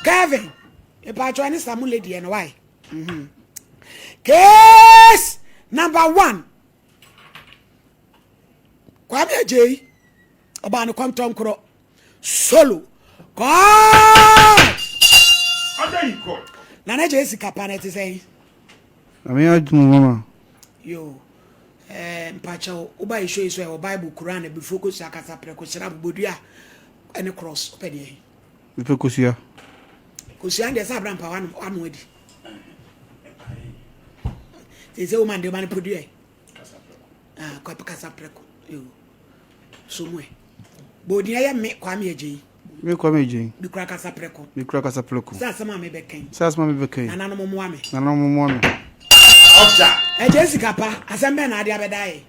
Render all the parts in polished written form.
Kevin, mepatwɔ ɛne Samu lady ɛno why? Mm-hmm. Case number one. Kwame Adjei, ɔbaa ne kɔntɔnkorɔ. Solo. God! Nana Adjei sika pa na ɛte sɛn? Ame adwuma mama. Yo. Eh, mpakyɛw, woba yɛ show yi so ɛwɔ Bible, Quran, abifo kosua kasa prɛko hyerɛ abobodua ɛne cross. Wopɛ deɛ? Mepɛ kosua. Kosua deɛ sɛ abira mpa wano wano adi. Sɛ sɛ woman de ma no podua yi. Ah, kasa prɛko. Yo. So mu ɛ. Bɔɔdin ɛyɛ me Kwame Agyei. Me Kwame Agyei. Mekura kasa prɛko. Mekura kasa prɛko. Sɛ asɛm a mebɛka yi. Sɛ asɛm a mebɛka yi. Nananom mmoa me. Nananom mmoa me. Ɔda. Ɛgye sika pa, asɛm bɛn na ade abɛda yɛ?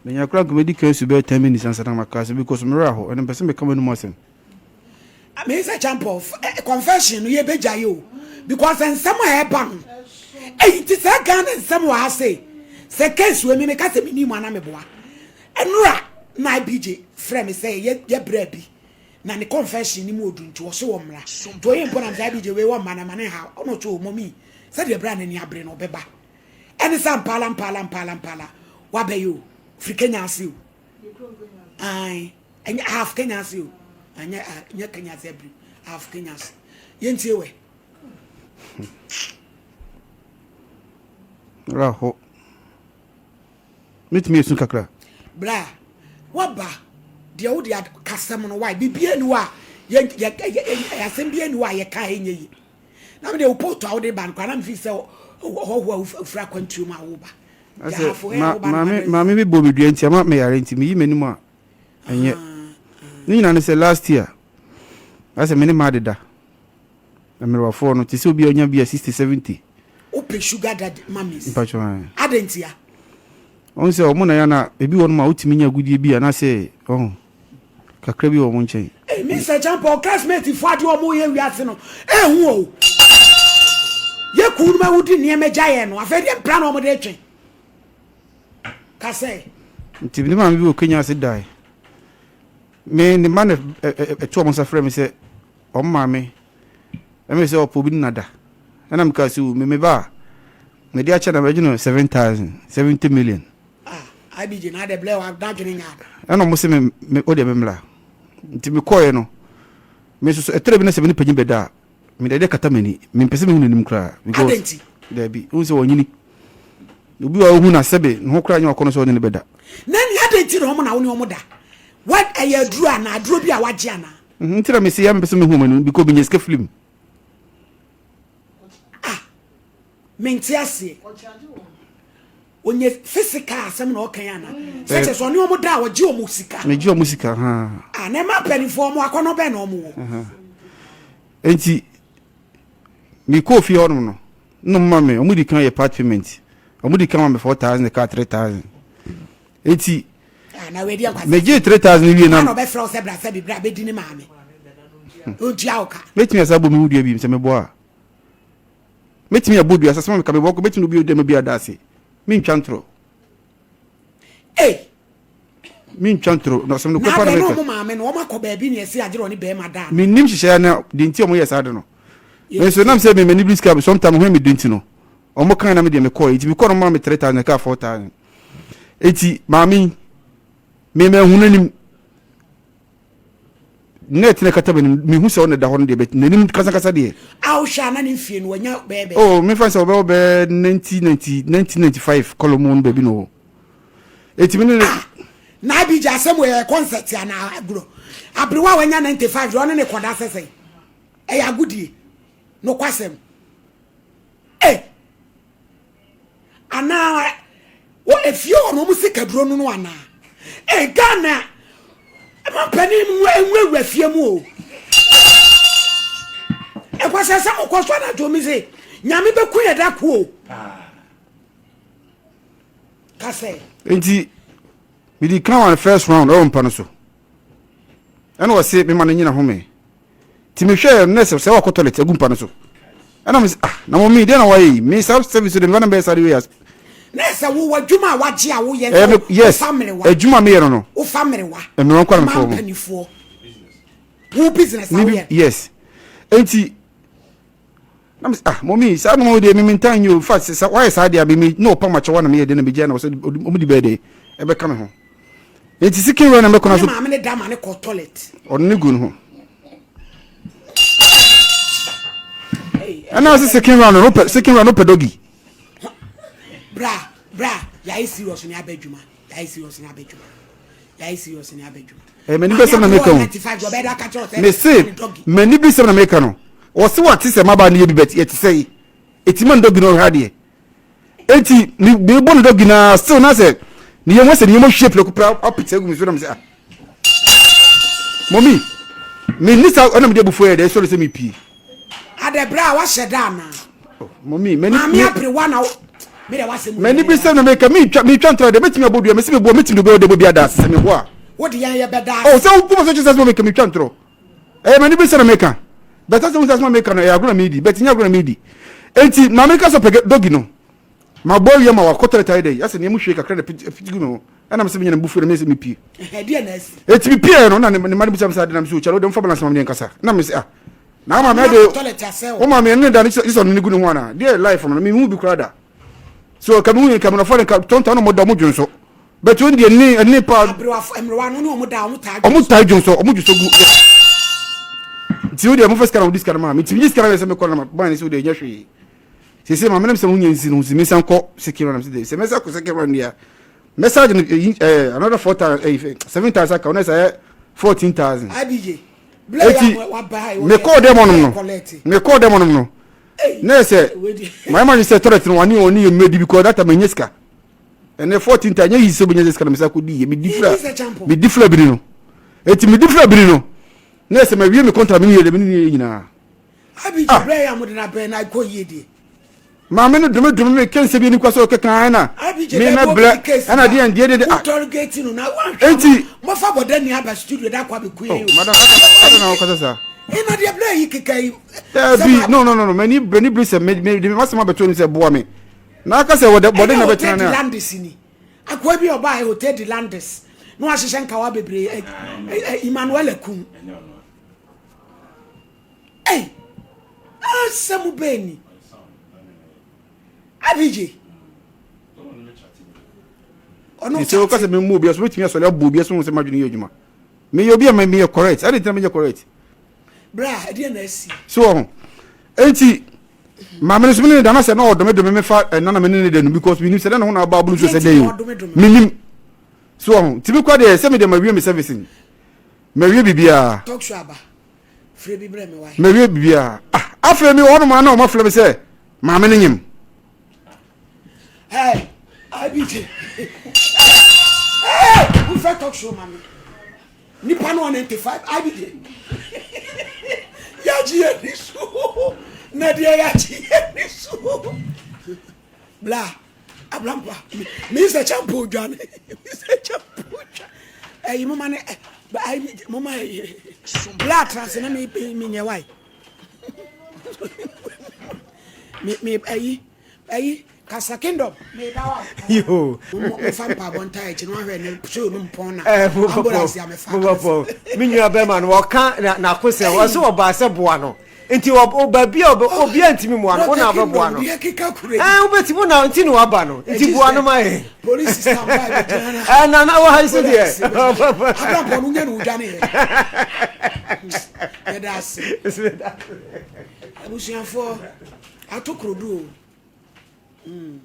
Menya koraa nka mɛdi kan asu bɛyɛ 10 minutes ansa na maka asɛm because me werɛ aho ɛna mepɛ sɛ meka m'anum asɛm. Me sɛ Champɔ, confession no yɛbɛgyae o because nsɛm a ɛba no ɛyi nti sɛ Ghana nsɛm wɔ ha sei sɛ case wɔ mi meka sɛ menim ana meboa ɛnora na IBJ frɛ me sɛ yɛ yɛ brɛ bi na ne confession ni mu odu nti ɔse wɔ mmra nti ɔyɛ mpo na mesɛ IBJ wei wɔ mma na ma ne ha ɔno ɔtwe mɔmi sɛdeɛ berɛ a n'ani abere no ɔbɛba ɛne sɛ mpaala mpaala mpaala mpaala wabɛyɛ o firi Kenya ase o ae ɛnyɛ half Kenya ase o anyɛ nyɛ Kenya ase abiri half Kenya ase yɛntie wɛ raho Mɛtumi asu kakra. Bra, waba deɛ wode kasɛm no wae biribiara ni hɔ a yɛ yɛ yɛ asɛm biara ni hɔ a yɛka a ɛnyɛ yie na mede wo photo a wode ba no koraa na mefi sɛ ɔhɔhoɔ a wofiri akwantuo mu a woba maame maame bi bɔ me dua nti ama meyare nti meyi m'anim a ɛnyɛ ne nyinaa ne sɛ last year asɛ me ne maa deda Mmerewafoɔ no, te sɛ obi a ɔnya bi a 60, 70. Wopɛ sugar daddy mummies? Mpakyɛ ɛn. Adɛn ntia? Ɔhu sɛ ɔmo na yɛ na ebi wɔ nom a wotumi nya agudie bi anaasɛ ɔho kakra bi wɔ ɔmo nkyɛn. Ei Mister Acheampong classmate fo adeɛ ɔmo yɛ wiase no ɛhu o. Yɛ kuw no ma wodi nneɛma gya yɛn no afei deɛ mpra na ɔmo de twe. Ka sɛ. Nti me maame bi wɔ Kenya ase dae. Me ne mma na ɛto ɔmo nsa frɛ me sɛ Wɔn maame ɛmɛ sɛ ɔpɛ obi ne nada ɛna meka sɛ o me me ba a mede akyɛ na mɛgye no 7000 70 million. Ah IBJ na adɛ blɛ wa dadwene nya ada. Ɛna ɔmo se me me o deɛ me mmra nti me kɔɛ no me nso so ɛtɛrɛ bi na sɛ me ne panyin bɛda a me de adeɛ kata m'ani me mpɛ sɛ me hu n'anim koraa because daabi wohu sɛ wɔnyini obi wa ohu na sɛbe ne ho koraa nyɛ ɔkɔnɔ sɛ ɔne ne bɛda. Na ni adɛn nti na ɔmo na wo ne ɔmo da wa ɛyɛ aduro anaa aduro bi a wagye anaa. Nti na mese ya mepɛ sɛ mehu ɔmo anim because menya sika firi mu. Ah, mente aseɛ. Onye physical asɛm na ɔka yi ana? Sɛ kyɛ sɛ ɔne ɔmo da a ɔgye ɔmo sika. Megye ɔmo sika ha. Ah, na ɛma mpanimfoɔ ɔmo akɔnɔ bɛn na ɔmo wɔ. Nti mekɔɔ fie hɔnom no, na ɔmo ma me, ɔmo di kan yɛ part payment. Ɔmo di kan ma me 4,000 ka 3,000. Eti megyee 3000 wie na. Ɔbɛfrɛ wo sɛ bra sɛ bibra bɛdi ne maame. Ɔntua wo ka. Mɛtumi asa abɔ me ho dua bi sɛ mebɔ a. Mɛtumi abɔ dua sɛ sɛ meka mebɔ kɔ mɛtumi obi ɔdua ma bi ada ase. Mentwa ntorɔ. Ei. Mentwa ntorɔ na asɛm no kɔpa na meka. Na ɔmo maame no ɔmo akɔ baabi na ɛsi agyerɛ ɔne bɛrima da. Mennim hyehyɛ na deɛ nti ɔmo yɛ saa de no. Nso nam sɛ me m'ani biri sika sometimes ho yɛ me de nti no. Ɔmo kan na me deɛ mekɔɔ nti mekɔɔ no maa me 3000 ɛkaa 4000. Eti maame yi, me manhu n'anim. Net na ɛkata m'anim, mehu sɛ ɔna da hɔ no deɛ, but n'anim kasakasa deɛ. A wohwɛ a na ne mfie no wanya bɛyɛ bɛyɛ. Oh, mefa sɛ ɔbɛwɔ bɛyɛ 1990, 1995 kɔlɔ mu no baabi na ɔwɔ. Eti me ne. Ah, na Abigya asɛm wɔ yɛ concert anaa agorɔ. Aberewa a wanya 95 deɛ ɔne ne kɔda sɛ sɛn. Ɛyɛ agodie. Nokwasɛm. Ei! Anaa wɔ efie hɔ no wɔn sika duro no no anaa? Ei Ghana mampanin mu nwurawura fie mu o. Ɛkwasɛ sɛ mokɔ so anadwo mi se nyame bɛku yɛ da ko o. Kasɛ. Nti medi kan wɔ first round ɛwɔ mpa no so ɛna ɔse mema no nyina home Nti mehwɛɛ no na sɛ sɛ wakɔ toilet agu mpa no so. Ɛna me sɛ ah na mɔmi deɛ na wayɛ yi me saa service de meba na mbɛyɛ saa de wei as. Na sɛ wo w'adwuma a wagye a woyɛ sɛ me yes wofa mmerewa. Adwuma meyɛ no no. Wofa mmerewa. Mmerewa nkwa na mefa wɔn. Mpanimfoɔ. Wo business a woyɛ. Yes. Nti. Na me ah mɔmi saa nneɛma wo deɛ me mentan nyɛ o in fact sɛ wayɛ saa deɛ a me me na ɔpam akyɛ wa na meyɛ deɛ na megyae na ɔsɛ ɔmo de bɛyɛ dɛ ɛbɛka me ho enti second round na mɛkɔ na so maame ne da ma ne kɔ toilet ɔno ne gu ne ho ɛna ɔsɛ second round no pɛ second round no pɛ doggy bra bra yɛayɛ serious ne abɛ adwuma yɛayɛ serious ne abɛ adwuma yɛayɛ serious ne abɛ adwuma ɛyɛ m'ani bɛsɛm na meka o mese m'ani bɛsɛm na meka no ɔse wate sɛ maba no yɛ bi bɛt yɛte sɛ yi ɛti ma no dɔgi no ɔhwɛ adeɛ enti mebɔ no dɔgi na still na sɛ ne yɛmu sɛ ne yɛmu hwie prɛko pɛ apete agu me so na me sɛ ah mɔmi menni sa ɛna mede abufuo yɛ dɛ sɔre sɛ mepie Adɛ bra a wahyɛ da anaa? Oh, mɔmi, mani Maame aberewa na me de wasɛm. Mani bi sɛm na meka mi twa mi twa ntra de metumi abɔ dua mesi me boa metumi de bɔ bi ada ase sɛ me boa. Wo de yɛn yɛ bɛda ase. Oh, sɛ wo kuma so kyesɛ sɛ meka mi twa ntorɔ. Ɛyɛ mani bi sɛm na meka. Bɛta sɛ wo sɛ meka no ɛyɛ agorɔ na medi bɛti nyɛ agorɔ na medi. Enti maame ka sɛ pɛgɛ dɔgi no. Ma bɔ awia ma wakɔ tɛrɛ tae dɛ yasɛ nea mu hwie kakra na piti gu me ho. Ɛna mesɛ menya ne bufuo na mesɛ mepie. Ɛdeɛ na asi. Enti mepie no na ne ma no bisa me sɛ ade na mesɛ o kyɛlɛ wo de mfa balance ma me ne nkasa. Na mesɛ ah Na ama me de wo ma me ne da ne sɛ ɔno ne gu ne ho ana deɛ life no me hu bi koraa da so ka me hu ka me nɔfɔ ne ka tɔntɔn no mo da mo dwon so but wɔn deɛ ne ne pa mmerewa no ne wɔn da wɔn taa wɔn taa dwon so wɔn dwon so gu nti wo deɛ mo fɛ sika na mo di sika no ma me nti me gye sika na sɛ me kɔ na ma ban ne sɛ wo deɛ nyɛ hwee sese ma me nam sɛ mo nyɛ nsi no si me san kɔ second round sɛ sɛ mɛsa kɔ second round deɛ mɛsa gye no ɛɛ another 4000 ɛɛ 7000 aka wɔn sɛ ɛyɛ 14000. IBJ Eti mekɔɔ dɛm ɔnom no mekɔɔ dɛm ɔnom no na yɛ sɛ mayɛ ma sɛ toilet no wane ɔne yɛ mmɛdi because that time ɛnyɛ sika ɛnɛ 14 ta ɛnyɛ yi sɛ obɛnya sɛ sika na mesa kɔdi yɛ medi fira medi fira biri no eti medi fira biri no na yɛ sɛ mawie me contract me ne yɛ me ne yɛ nyinaa Ah. Berɛ yɛ a mode no abrɛ no akɔ yie deɛ. Maame no dome dome me kɛnsɛ bi ani kwa sɛ ɔkeka ɛna me mɛ brɛ ɛna deɛ deɛ deɛ ah. Wotɔre gate no na wanhwɛ Enti. Mɔfa bɔda ni aba studio da akɔ abɛku yɛn o. Oh madam ada na ɔkasa saa. Ɛna deɛ brɛ yi keka yi. Dabi no no no no mani brɛ ni bere sɛ me me de masɛm abɛto anim sɛ boa me. Na aka sɛ wɔde bɔde na bɛtena ne a. Ɛyɛ Hotel de Landes ni. Akoa bi a ɔbaa Hotel de Landes na wahyehyɛ nkawa bebree Emmanuel Akum. Ei! Asɛm bɛn ni? Abigye. Ɔno sɛ woka sɛ memmɔ obi aso mɛtumi asɔre abɔ obi aso sɛ madwene yɛ adwuma meyɛ obi a meyɛ correct ɛde ntina menyɛ correct bra ɛdeɛ na asi so wɔ ho enti maame no so mene ne da na sɛ na ɔdome dome me fa ɛna na mene ne da no because menim sɛ dɛ ne ho na aba abolo so sɛ dɛn o menim so wɔ ho nti mekɔ deɛ sɛ mede mawie me service mawie biribiara talk show aba Frɛ bi brɛ me wae. Mawie biribiara. Ah, afei mi wɔ hɔnom a na wɔn afrɛ me sɛ maame no nyim. Hey, IBJ. Hey, wofɛ talk show ma me. Nipa no 95 IBJ. Yagye yɛ ni so. Na deɛ yagye yɛ ni so. Bla. Abrampa. Me sɛ champo dwane. Me sɛ champo dwane. Ɛyi moma ne ayi moma ɛyi. Bla trans na me me nyɛ wai. Me me ɛyi ɛyi kasa kingdom. Me da wa. Yo. Mo fa mpaabɔ ntaa akyi na wahwɛ ne show no mpɔn na. Eh, mo ambulance ya me fa. Mo bɔpɔ. Me nua bɛma no wɔka na na kosɛ wɔsɛ wɔbaa sɛ boa no. Nti baabi a obi a ntumi mmoa no, wo na wobɛboa no. Ɛɛ wobɛtumi wo na nti na waba no. Nti boa no ma yɛ. Ɛɛ nana wɔ ha yi so deɛ. Abrabɔ no nyɛ no wodwane yɛ. Yɛda ase. Abusuafoɔ ato korodu o. Mm.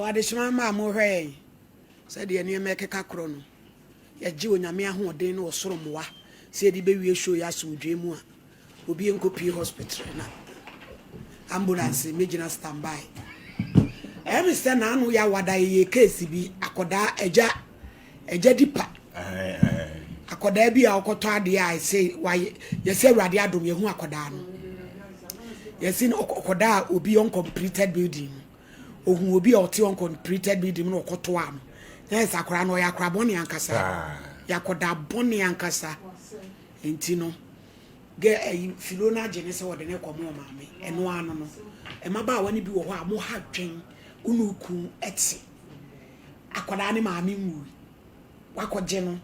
Adehyema mma a mohwɛ yɛn sɛdeɛ nneɛma ɛkeka korɔ no, yɛgye Onyame ahoɔden ne ɔsoro mmoa sɛ yɛde bɛwie show yi asomdwoeɛ mu a, obi nkɔpie hospital na ambulance mɛgyina standby. Ɛyɛ me sɛ naano yɛ awada yɛyɛ case bi akɔdaa agya Agya di pa. Akwadaa bi a ɔkɔtɔ adeɛ a ɛsɛ wayɛ yɛsɛ awurade adom yɛhu akwadaa no. Yɛsi no ɔkɔdaa obi uncompleted building mu. Ohun obi a ɔte uncompleted building mu na ɔkɔtɔ ano. Na yɛ sɛ akwadaa no ɔyɛ akwadaa bɔne ankasa. Yɛ akwadaa bɔne ankasa. Nti no gɛ ɛyi filo no agye ne sɛ ɔde ne kɔmɔ maame. Ɛno ano no. Mmabaawa no bi wɔ hɔ a mo ha dwen. Wo ne wo kun te. Akwadaa ne maame nwui. Wakɔgye no.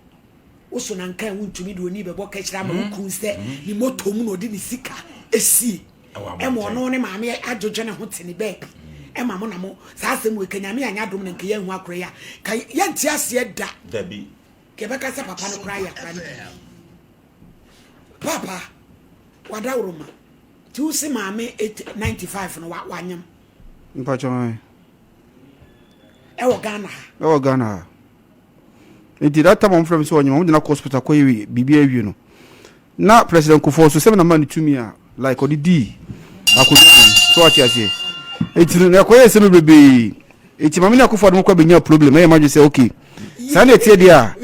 Woso na nka wontumi de oni bɛbɔ kakyire ama wo kun sɛ ne moto mu na ɔde ne sika esie. Ɛma ɔno ne maame adwodwo ne ho te ne baabi. Ɛma mo na mo saa asɛm wei ka nyame anya adom na nka yɛnhu akora yi a ka yɛnte aseɛ da. Dabi. Ka yɛbɛka sɛ papa no koraa yɛ akora no biribi. Papa wadaworoma nti wo se maame 95 no wanyem. Mpakyɛ hwan? Ɛwɔ Ghana ha. Ɛwɔ Ghana ha. Nti that time wɔn frɛ mi sɛ ɔnyem wɔn gyina kɔ hospital kɔ yɛ biribi awie no. Na President Kufuor so sɛ mi na ma ne tumi a like ɔde dii akonnwa no so wate aseɛ. Nti no na ɛkɔyɛ nsɛm bebrebe. Nti maame ne Akufo Addo kɔ bɛnya problem ɛyɛ madwe sɛ okay saa na ɛteɛ deɛ a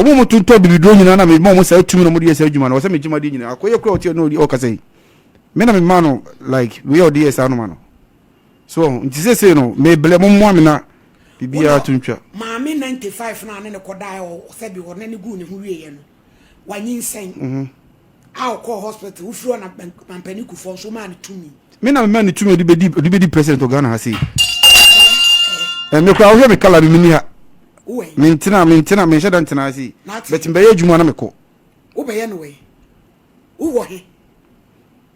wɔn mu tontɔn bibiduro nyinaa na mema wɔn saa tumi na wɔde yɛ saa adwuma no wɔ sɛ megye m'adeɛ nyinaa akɔyɛ kura ɔteɛ no ɔkasa yi me na mema no like wei a ɔde yɛ saa noma no so nti seesei no mebrɛ mo mmoa me na biribiara to ntwa. Maame 95 no a ne ne kɔdaeɛ sɛbi ɔne ne guu ne ho wieɛ no wanyinsɛn a ɔkɔɔ hospital wofiri hɔ na mampanin Kufuor nso maa no tumi. Me na mema no tumi ɔde bɛdi ɔde bɛdi president wɔ Ghana ha sei. Ɛmɛ koraa wohwɛ me kala no menni ha. Mentena mentena menhyɛ da ntena ha sei. But mbɛyɛ adwuma na mekɔ. Wobɛyɛ no wɛ? Wowɔ he?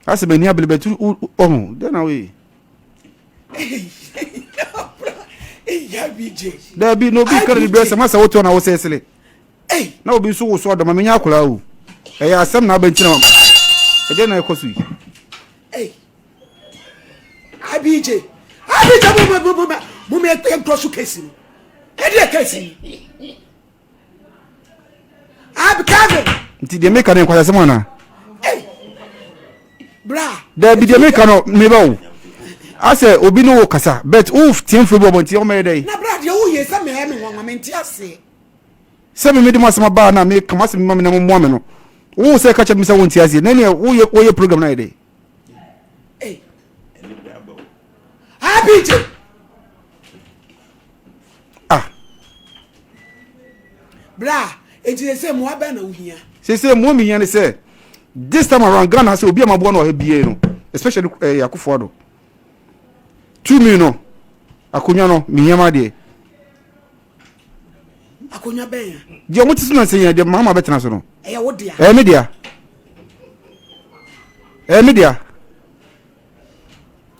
Asɛ m'ani abere bɛtu ɔho dɛn na woyɛ? Dabi na obi kra ne brɛ sɛ masa wotoɔ na wosɛ sele. Na obi nso woso ɔdɔ ma menya akwadaa o. Ɛyɛ asɛm na abɛnti na ɛdɛn na ɛkɔ so yi? IBJ IBJ mo mo mo mo mo mo ɛnkɔ so kesi no ɛdeɛ kesi Ab Kevin. Nti deɛ meka no nkwasasɛm anaa? Bra. Dabi deɛ meka no meba o. Asɛ obi ne wo kasa but wo tie mfiri bi ɔbɔ nti ɔmɛyɛ dɛ. Na bra deɛ woyɛ sɛ mɛyɛ me nwanwa mente aseɛ. Sɛ me mede mo asɛm aba na meka mo asɛm ma me na mo mmoa me no. Wo sɛ ka kyerɛ me sɛ wo nte aseɛ na neɛ woyɛ woyɛ program no ayɛ dɛ. Hey. Happy Ah. Bra, enti sese mmoa bɛn na wohia? Sese mmoa mehia ne sɛ this time around Ghana sɛ obi a maboa no ɔha bie no especially eh, Akufo Addo. Tumi no akonnwa no mehia ma deɛ. Akonnwa bɛn a? Deɛ wɔn ti so na nsɛn yɛn deɛ mahama bɛtena so no. Ɛyɛ wo dea. Ɛyɛ me dea. Ɛyɛ me dea.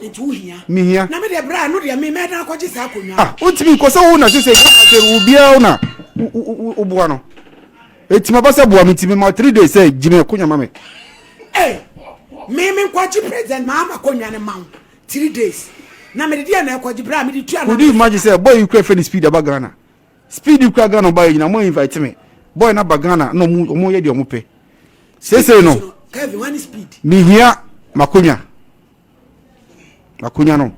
Nti wo hia. Me hia. Na me deɛ bra no deɛ me mɛdan akɔgye saa akonnwa. Ah, wontumi nkɔ sɛ wo na sese Ghana sɛ obiara wo na woboa no. Eti ma ba sɛ boa me nti me ma 3 days sɛ gye me akonnwa ma me. Hey, me me nkɔgye president maa ma akonnwa no ma wo 3 days. Na me de deɛ na ɛkɔgye bra me de tua na. Could you imagine sɛ boy yi kura fɛ ne speed aba Ghana. Speed kura Ghana ɔba yɛ nyina mo invite me. Boy na ba Ghana na ɔmo ɔmo yɛ deɛ ɔmo pɛ. Sese no. Kevin wani speed. Mehia makonya. Makonya no.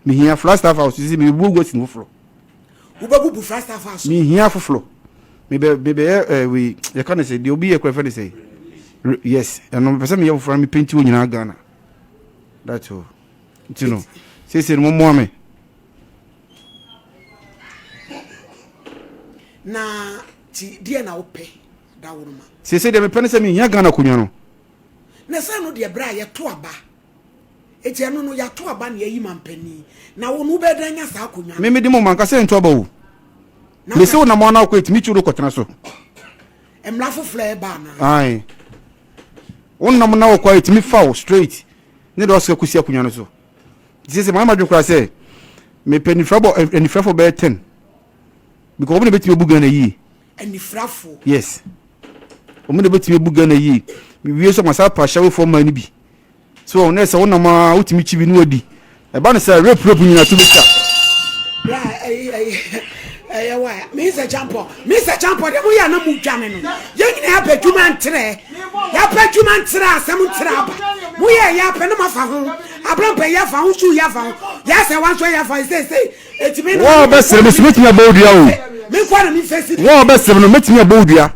Mehia Flagstaff house sisi mebu ogu asi no foforɔ. Wobɛbubu Flagstaff house. Mehia foforɔ. Mebɛ mebɛyɛ ɛɛ wei yɛka ne sɛ deɛ obi yɛ kora fɛ ne sɛ. Yes ɛno mepɛ sɛ meyɛ foforɔ na me penti wɔ nyinaa Ghana. That's all. Nti no sese no mo mmoa me. Na ti deɛ na wopɛ daworoma. Sese deɛ mepɛ ne sɛ mehia Ghana akonnwa no. Na sɛ no deɛ berɛ a yɛto aba eti ɛno no yɛato aba na yɛayi mampanin na wo no wobɛyɛ dɛn anya saa akonnwa no. Me mede mo manka sɛ nto aba o. Mese wo nam ana wokɔ etumi kyi wo kɔtena so. Mmara foforɔ a ɛba anaa? Ae. Wo nam na wokɔ etumi fa wo straight ne de ɔsɛ kɔsi akonnwa no so. Nti sese mayɛ madwene koraa sɛ mepɛ anifirabɔ anifirafoɔ bɛyɛ ten because wɔn na ebetumi abu Ghana yie. Anifirafoɔ. Yes. Wɔn na ebetumi abu Ghana yie. Mewie so masa apa ahyɛwofoɔ mmaa no bi. So wɔn na sɛ wɔnam a wotumi kyi bi na wadi. Ɛba no sɛ rape rape nyinaa to betwa. Bra ɛyi ɛyi ɛyɛ wa Mr. Champɔ Mr. Champɔ deɛ mo yɛ na mo dwane no yɛn nyinaa yɛapɛ adwuma ntrɛ yɛapɛ adwuma ntrɛ asɛm ntrɛ aba mo yɛ yɛ apɛ ne mo afa ho abrampɛ yɛ afa ho suu yɛ afa ho yɛ asɛ wa nso yɛ afa ho seesei etimi no. Wɔn a bɛsrɛ me so mɛtumi abɔ wo dua o. Me nkoa na me nfɛsi. Wɔn a bɛsrɛ me no mɛtumi abɔ wo dua.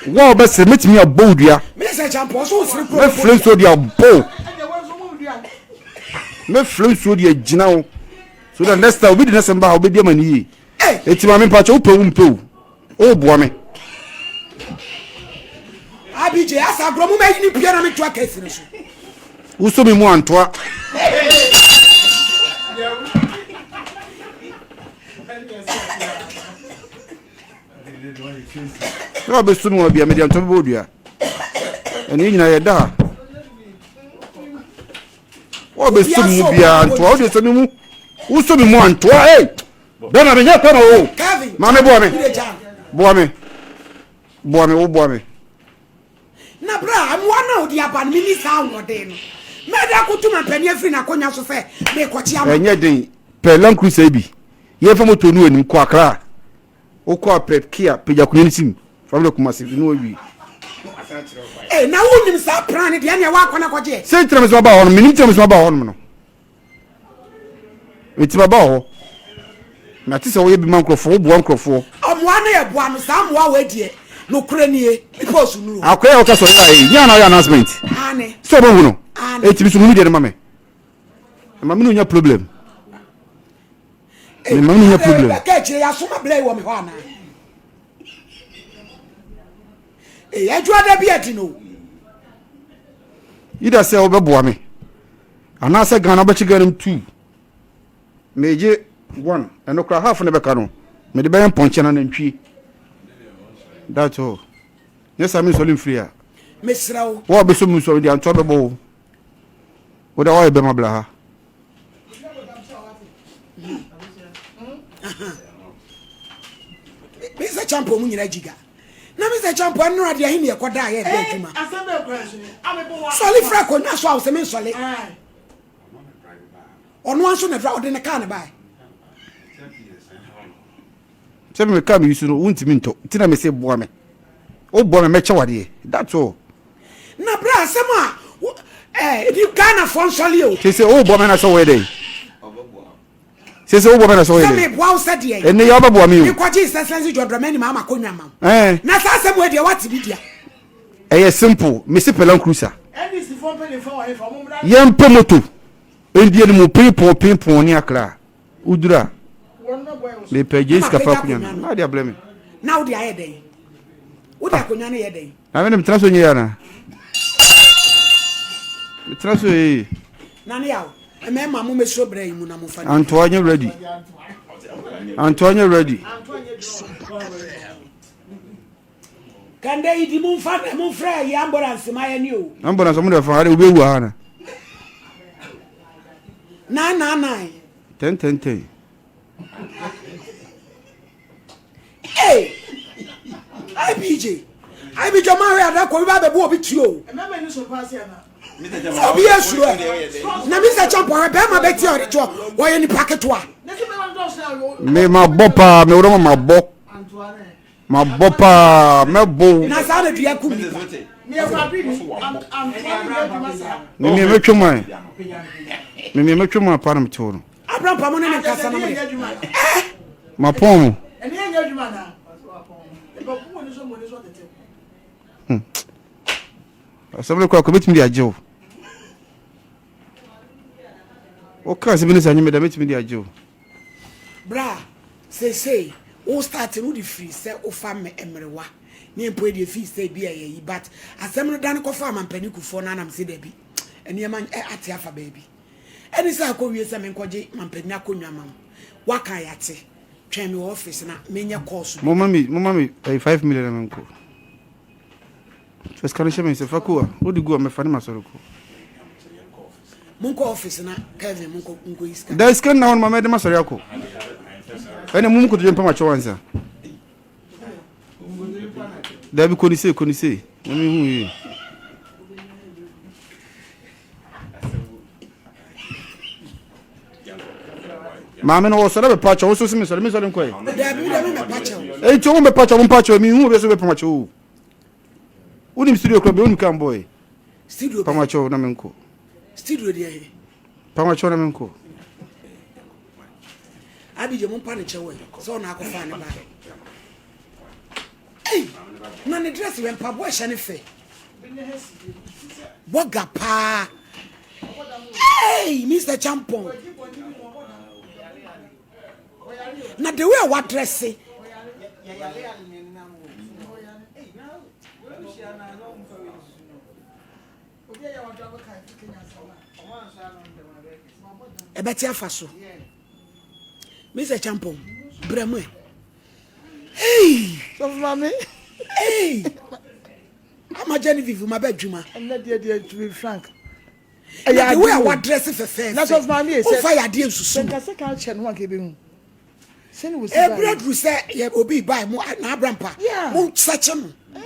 Wɔn a bɛsrɛ mɛtumi abɔ wo dua. Mr. Champɔ so wosere kuro. Mɛfrɛ nsuo de abɔ wo. Mɛfrɛ nsuo de agyina wo. So that next time obi di n'asɛm ba ha obɛdi ama ne yie. Eti maame mpakyɛ wopɛ wo mpɛ o. O boa me. Abj asa agorɔ mo ma yi ne pia na me toa kɛse no so. Wosɔ me mu antoa. Na wabɛsu me wɔ bia mede antɔ bɛbɔ dua. Ɛne yɛ nyinaa yɛda ha. Wabɛsu me mu biara ntoa wode sɔ me mu. Wosɔ me mu antoa ei. Bɛma menyɛ pɛ ma o. Maame boa me. Boa me. Boa me wo boa me. Na berɛ a mmoa no a wode aba no, menni saa ahoɔden no. Mɛda akɔtu mampanin afiri n'akonnwa so sɛ merekɔkye ama. Ɛnyɛ den, pɛ Land Cruiser yi bi, yɛmfa moto no anim kɔ Accra. Wokɔ a pɛ Kia, pagya akonnwa no sim, fa brɛ Kumasi, na wawie. Ee, na wonim saa plan no deɛ, ɛneɛ woakɔ na kɔgyeɛ. Sɛ nti na mesoma baa hɔ no, menim nti na mesoma baa hɔ nom no. Enti maba wɔ hɔ. Mate sɛ woyɛ bi ma nkurɔfoɔ, woboa nkurɔfoɔ. Mmoa no yɛ boa no saa mmoa wei deɛ nokorɛ nie me post nuru. Akoya a woka sɛ ɔyɛ ayɛ nyɛ ana ɔyɛ announcement. Aane. Sɛ ɔbɛhu no. Aane. Enti me so hu me deɛ no ma me. Ɛma me ne onya problem. Me ma me ne onya problem. Bɛka akyire yɛ asoma blɛ yi wɔ me hɔ anaa. Ee adwuma da bi adi no. Either sɛ wobɛboa me anaasɛ Ghana wobɛkye Ghana mu tu megye one ɛno koraa half ne bɛka no mede bɛyɛ mpɔnkye na nantwie that's all nyɛ saa mensɔre mfiri a mesrɛ wo wo a bɛsɔ mu nsɔre deɛ antoa bɛbɔ wo wode woayɛ bɛma bla ha mesɛ champo mu nyina gyiga na me sɛ kyɛmpɔ nnora deɛ he ne ɛkɔ da a yɛde adwuma sɔle fira akonnwa so a wosɛ me nsɔle ɔno nso na dra ɔde ne kaa ne bae sɛ me kaa me yi so no wontumi ntɔ nti na mese boa me woboa me mɛkyɛ wadeɛ that's all na berɛ asɛm a ɛdi Ghanafoɔ nsɔle o sɛ sɛ woboa me na sɛ woyɛ dɛn Sɛ sɛ wobɔ me na sɛ woyɛ dɛ. Sɛ meboa wo sɛ deɛ. Ɛnɛ yɛ wobɛboa me o. Mekɔgye His Excellency John Dramani Mahama akonnwa ma wo. Ɛɛ. Na saa asɛm wei deɛ woate bi dea. Ɛyɛ simple, mese pɛ Land Cruiser. Yɛmpɛ moto. Ndie no mu pinpon pinpon ne Accra. Woduru a, mepɛ gye sika fa akonnwa no. Na wode abrɛ me. Na wode ayɛ dɛn? Wode akonnwa no yɛ dɛn? Na me de metena so nyɛ yɛ anaa? Metena so yɛ yie. Na ne yaw. Mmarima mo mɛsuro berɛ yi mu na momfa. Antoa nyɛ ready. Antoa nyɛ ready. Kande yi di momfa momfrɛ yi ambulance ma yɛ ni o. Ambulance ɔmo de fa ha de obi ewu ha na. 999. 10 10 10. Hey! IBJ. IBJ ɔmo ahwɛ adakɔ bi ba bɛbu obi tuo o. Obi esuro ɛ. Na mi sɛ kyɛnpɔ hɛ bɛrima bɛ ti ɔde toɔ wɔyɛ nipa ketewa. Me ma bɔ paa me wura ma bɔ ma bɔ paa mɛ bɔ. Na saa na dua kum nipa. Me mi mɛ twɛ mu ayɛ me mi mɛ twɛ mu apa na me te hɔ no. Abraham mo ne ne nkasa na mo de. Eh! Ma pɔn mo. Hmm. Asɛm no koraa kɔ bɛtumi de agye wo. Woka asɛm no sɛ anyɛ me da mɛtumi de agye wo. Bra, seesei wo start no wode firi sɛ wofa mmerewa ne mpo ɛdeɛ fii sɛ bi a yɛyi but asɛm no dane kɔfa amampanin kufoɔ no anam sɛ dabi nneɛma ate afa baabi. Ɛne sɛ akɔwie sɛ menkɔgye mampanin akonnwa ma wo. Woaka a yɛate. Twɛn me wɔ office na menyɛ calls bi. Momma me momma me ɛyi 5 million na menkɔ. Fa sika no hyɛ me nsa fa ko a wode gu a mɛfa ne masɔre kɔ. Monkɔ office na Kevin monkɔ monkɔ yi sika. Da sika nna hɔ no ma mɛde masɔre akɔ. Ɛna mum kotodwe mpa makyɛw ansa. Dabi kɔ ne sei kɔ ne sei na mehu yie. Maame no wɔsɔre bɛpa kyɛw woso se mesɔre mesɔre nkɔe. Dabi dabi mɛpa kyɛw. Enti wɔn bɛpa kyɛw mpa kyɛw mi hu obi so bɛpa kyɛw o. Wonim studio kura bi wonim kan boy. Studio bɛn. Pama kyɛw na menkɔ. Studio deɛ he. Pama kyɛw na menkɔ. Abigye mo mpa ne kyɛw ɛ sɛ ɔna akɔfa ne ba. Ei na ne dress wɛ mpaboa ɛhyɛ ne fɛ. Bɔga paa. Hey, Mr. Champon. Na the way a wadresse. Ɛbɛte afa so. Mr. Champon, bra. Brɛ mu ɛ. Hey! Sɔfo maame. Hey! Ama Genevieve ma bɛ adwuma. Ɛnɛ deɛ deɛ to be frank. Ɛyɛ adeɛ a wadrɛse fɛfɛɛfɛ. Na sɔfo maame yɛ sɛ. Wofa yɛ adeɛ nsusu. Sɛ nkasa ka kyɛ no ho anka ebe hu. Sɛ ne wɔ si ba. Ebere duru sɛ yɛ obi ba mu na abrampa. Mo nsɛkye no.